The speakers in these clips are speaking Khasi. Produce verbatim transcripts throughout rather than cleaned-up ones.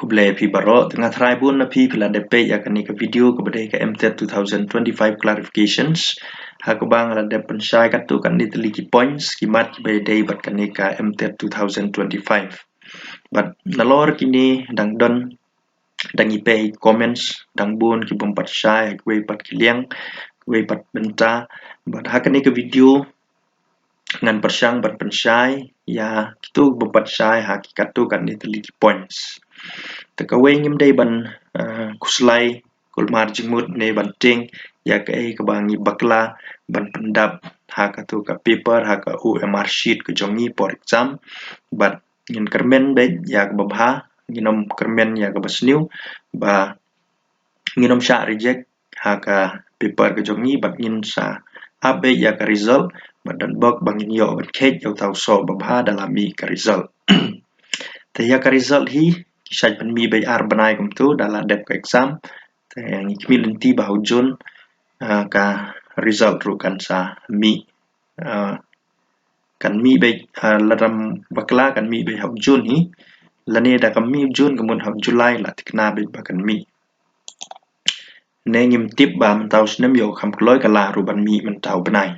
Khublei phi baroh, te nga tharai bun na phi phi la dep peit ïa kane ka video kaba dei ka MTET two thousand twenty-five clarifications. Ha kaba nga la dep pynshai katto katne tylli ki points, ki mat kiba ïadei bad kane ka MTET two thousand twenty-five. Bad nalor kine dang don, dang ïa peit comments, dang bun ki bym pat shai, ha kiwei pat ki liang, kiwei pat bynta. Bad ha kane ka video, ngan pyrshang ban pynshai ïa kito ba pat shai ha ki katto katne tylli ki points. Te kawei ngim dei ban, eh, khuslai kulmar jingmut ne ban tieng ïa kaei kaba ngi bakla ban pyndap ha kato ka paper, ha ka OMR sheet ka jong ngi for exam. Bad ngin kyrmen beit ïa kaba bha, ngin ym kyrmen ïa kaba sniew, ba ngin ym shah reject ha ka paper ka jong ngi, bad ngin sa ap beit ïa ka result, bad don bok ba ngin ïoh ban kheit ïa uta u soh ba bha da la mih ka result. Te ïa ka result hi ki shait pynmih beit ar bnai kumto da la dep ka exam. Te ngi khmih lynti ba ha u June, ah, ka result ruh kan sa mih, ah, kan mih beit, ah, lada ym bakla kan mih beit ha u June hi. Lane da kam mih u June ka mut ha u July la thikna beit ba kan mih. Ne ngim tip ba mynta u snem ïoh kham kloi, ka lah ruh ban mih mynta u bnai.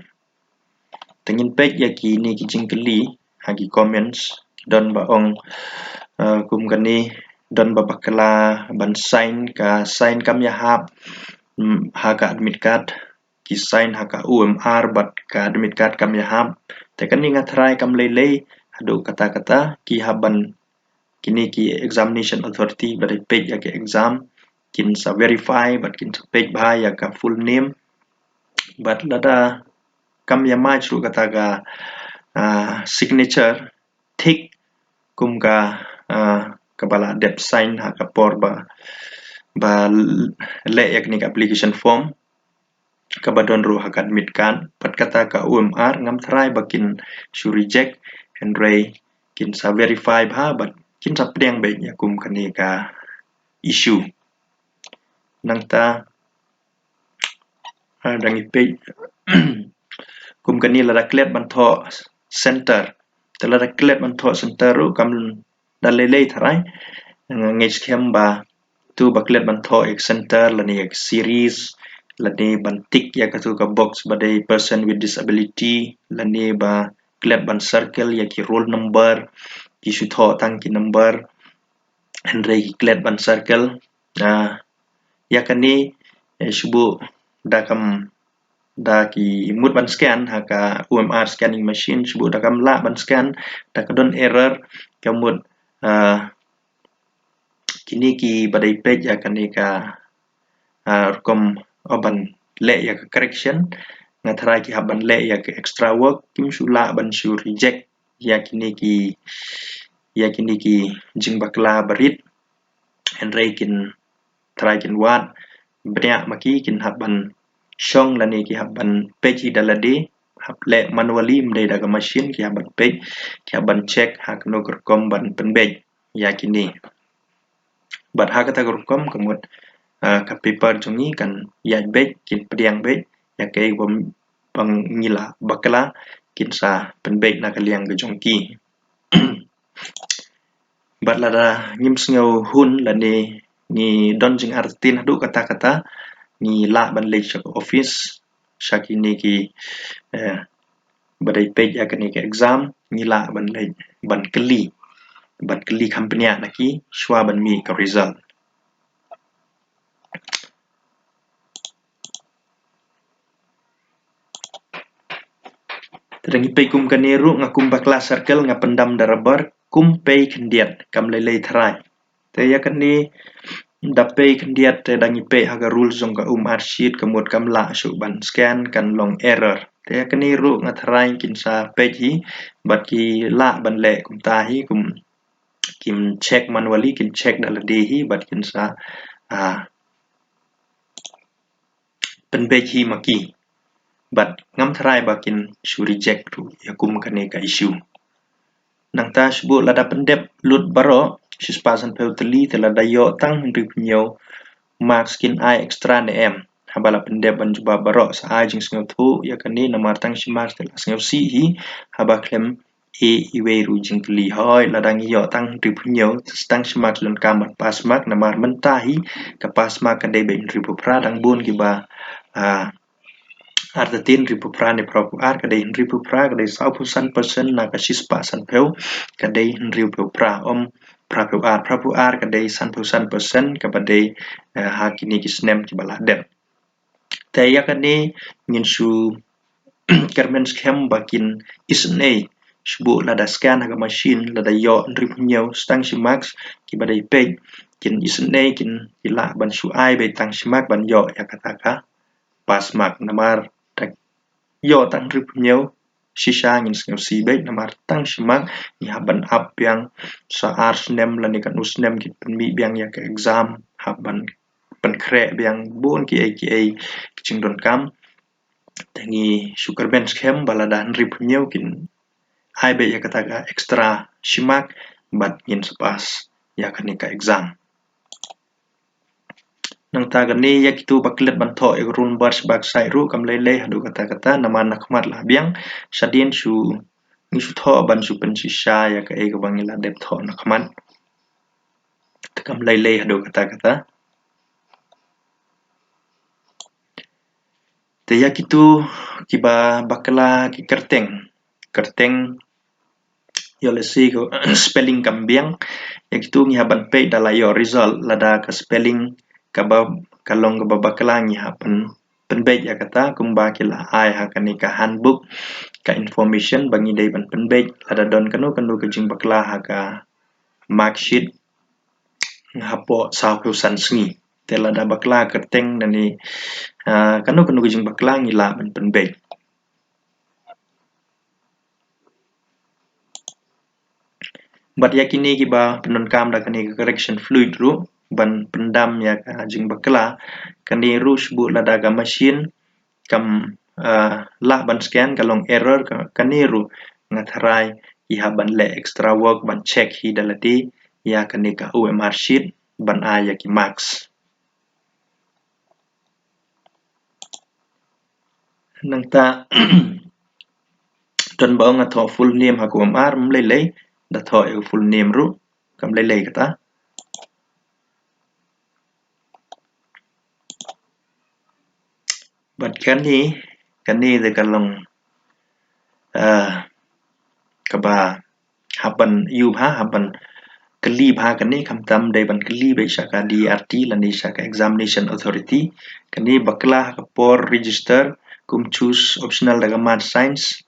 Te ngin peit ïa kine ki jingkylli ha ki comments, don ba ong, eh, kum kane, don ba bakla ban sign, ka sign kam ïahap, mm, ha ka admit card, ki sign ha ka OMR bad ka admit card kam ïahap. Te kane nga tharai kam lei lei, haduh katta katta ki hap ban, kine ki examination authority ba dei peit ïa ka exam kin sa verify bad kin sa peit bha ïa ka full name. Bad lada kam ïa match ruh kata ka, ah, signature, tick, kum ka, ah, kaba la dep sign ha ka por ba, ba leh ïa kane ka application form, kaba don ruh ha ka admit card, bad kata ka OMR, ngam tharai ba kin shu reject, hynrei kin sa verify bha, bad kin sa pdiang beit ïa kum kane ka issue. Nangta, ah, dang ïa peit, kum kane lada klet ban thoh center. Te lada klet ban thoh center ruh kam da lei lei tharai. Nga ngeit skhem ba tu ba klet ban thoh ïa ka center, lane ïa ka series, lane ban tick ïa katu ka box ba dei person with disability, lane ba klet ban circle ïa ki roll number, ki shu thoh tang ki number, hynrei ki klet ban circle. Ah, ïa kane, eh, shu buh da kam, da ki mut ban scan ha ka OMR scanning machine, shu buh da kam lah ban scan, da ka don error, ka mut, ah, kine ki ba dei peit ïa kane ka, ah, rukom, oh, ban leh ïa ka correction, nga tharai ki hap ban leh ïa ka extra work, kim shu lah ban shu reject ïa kine ki, ïa kine ki jingbakla barit, hynrei kin tharai kin wad bniah ma ki, kin hap ban shong lane ki hap ban peit hi da lade, hap leh manually, ym dei da ka machine, ki hap ban peit, ki hap ban check ha kano ka rukom ban pynbeit ïa kine. Bad ha kata ka rukom ka mut, ah, ka paper jong ngi kan ïaid beit, kin pdiang beit ïa kaei ba ngi la bakla, kin sa pynbeit na ka liang ka jong ki. Bad lada ngim sngew hun lane ngi don jingartatien haduh katta katta, ngi lah ban leit sha ka office, sha kine ki, eh, ba dei peit ïa kane ka exam, ngi lah ban leit ban kylli, ban kylli kham bniah na ki shuwa ban mih ka result. Te da ngi peit kum kane ruh, nga kum bakla circle, nga pyndam da rubber, kum pei khyndiat, kam lei lei tharai. Te ïa kane da pei khyndiat, te da ngi peit ha ka rules jong ka OMR sheet, ka mut kam lah shuh ban scan, kan long error. Te ïa kane ruh nga tharai kin sa peit hi, bad ki lah ban leh kumta hi, kum kim check manually, kin check da lade hi, bad kin sa, ah, pynbeit hi ma ki. Bad ngam tharai ba kin shu reject ruh ïa kum kane ka issue. Nangta shu buh lada pyndep lut baroh, shispah sanphew tylli, te lada ïoh tang hynriewphew hynñiew marks kin ai extra ne em. Haba la pyndep ban jubab baroh, sa ai jingsngewthuh ïa kane, namar tang shi marks te la sngewsih hi, haba khlem ïeh iwei ruh jingkylli. Hooid, lada ngi ïoh tang hynriewphew hynñiew, tang shi mark donkam ban pass mark, namar mynta hi ka pass mark ka dei beit hynriewphew phra. Dang bun kiba, ah, artatien hynriewphew phra ne phraphew ar, ka dei hynriewphew phra, ka dei sawphew san percent na ka shispah sanphew, ka dei hynriewphew phra, ym phraphew ar, phraphew ar ka dei sanphew san percent, kaba dei, eh, ha kine ki snem kiba la dep. Te ïa kane ngin shu kyrmen skhem ba kin isynei shu buh lada scan ha ka machine, lada ïoh hynriewphew hynñiew tang shi mark kiba dei peit, kin isynei, kin ïa lah ban shu ai beit tang shi mark ban ïoh ïa kata ka pass mark. Namar da ïoh tang hynriewphew hynñiew shisha ngin sngewsih beit, namar tang shi mark ngi hap ban ap biang sa ar snem lane katno snem ki pynmih biang ïa ka exam, hap ban pynkhreh biang bun kiei kiei ki jingdonkam. Te ngi shu kyrmen skhem ba lada hynriewphew hynñiew kin ai beit ïa kata ka extra shi mark bad ngin sa pass ïa kane ka exam. Nangta kane ïa kitu ba klet ban thoh ïa ka roll number sha back side ruh kam lei lei haduh katta katta, namar na khmat la biang. Shadien shu, ngi shu thoh ban shu pynshisha ïa kaei kaba ngi la dep thoh na khmat. Te kam lei lei haduh katta katta. Te ïa kitu kiba bakla ki kyrteng, kyrteng ïoh lehse ka spelling kam biang. Ïa kitu ngi hap ban peit da la ïoh result, lada ka spelling kaba, ka long kaba bakla, ngi hap ban pynbeit ïa kata, kumba ki la ai ha kane ka handbook, ka information ba ngi dei ban pynbeit lada don kano kano ka jingbakla ha ka mark sheet hapoh sawphew san sngi. Te lada bakla kyrteng lane, ah, kano kano ka jingbakla, ngi lah ban pynbeit. Bad ïa kine kiba pyndonkam da kane ka correction fluid ruh ban pyndam ïa ka jingbakla, kane ruh shu buh lada ka machine kam, ah, lah ban scan, ka long error, ka, kane ruh nga tharai ki hap ban leh extra work ban check hi da lade ïa kane ka O M R sheet ban ai ïa ki marks. Nangta don ba ong nga thoh full name ha ka O M R, ym lei lei, da thoh ïa ka full name ruh kam lei lei kata. Bad kane, kane de ka long, ah, kaba hap ban ïoh bha, hap ban kylli bha kane, khamtam dei ban kylli beit sha ka D R T lane sha ka examination authority. Kane bakla ha ka por register, kum choose optional da ka maths science,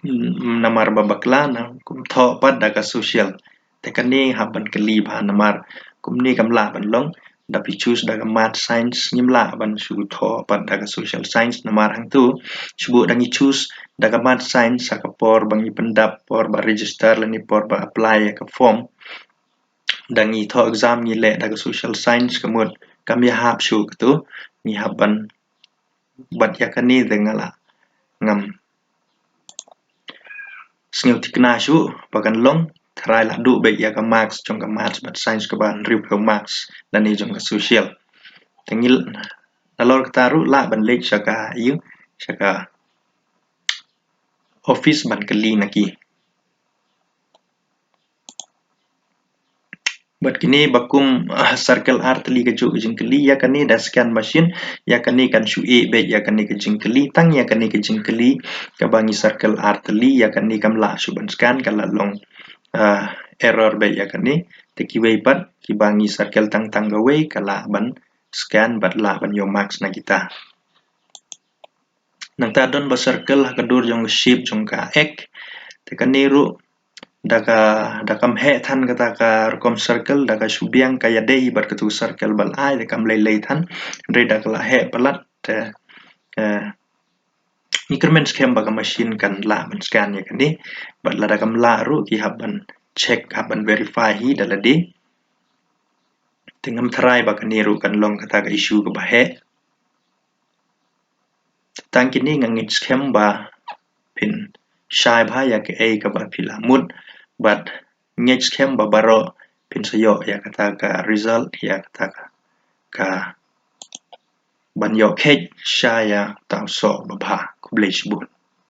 mm, namar ba bakla, na kum thoh pat da ka social. Te kane hap ban kylli bha namar kumne kam lah ban long, da phi choose da ka maths science ngim lah ban shu thoh pat da ka social science, namar hangtu shu buh da ngi choose da ka maths science ha ka por ba ngi pyndap, por ba register lane por ba apply ïa ka form. Da ngi thoh exam ngi leh da ka social science, ka mut kam ïahap shuh katu, ngi hap ban, bad ïa kane de nga la ngam sngew thikna shuh ba kan long, tharai la duh beit ïa ka marks jong ka maths bad science kaba hynriewphew marks lane jong ka social. Te ngi nalor kata ruh lah ban leit sha ka, ïa, sha ka office ban kylli na ki. Bad kine ba kum, ah, circle ar tylli kajuh ka jingkylli, ïa kane da scan machine, ïa kane kan shu ïeh beit ïa kane ka jingkylli, tang ïa kane ka jingkylli kaba ngi circle ar tylli, ïa kane kam lah shuh ban scan, ka la long, ah, error beit ïa kane. Te kiwei pat kiba ngi circle tang tang kawei ka lah ban scan bad lah ban ïoh marks na kita. Nangta don ba circle ha ka dur jong ka shape jong ka egg. Te kane ruh da ka, da kam heh than kata ka rukom circle, da ka shu biang ka ïadei bad katu circle ba la ai, da kam lei lei than. Hynrei da ka la heh palat te, eh, ngi kyrmen skhem ba ka machine kan lah ban scan ïa kane. Bad lada kam lah ruh ki hap ban check, hap ban verify hi da lade. Te ngam tharai ba kane ruh kan long kata ka issue kaba heh. Tang kine nga ngeit skhem ba phin shai bha ïa kaei kaba phi la mut, bad ngeit skhem ba baroh phin sa ïoh ïa kata ka result, ïa kata ka, ka ban ïoh kheit sha ïa uta u soh babha. Khublei shibun.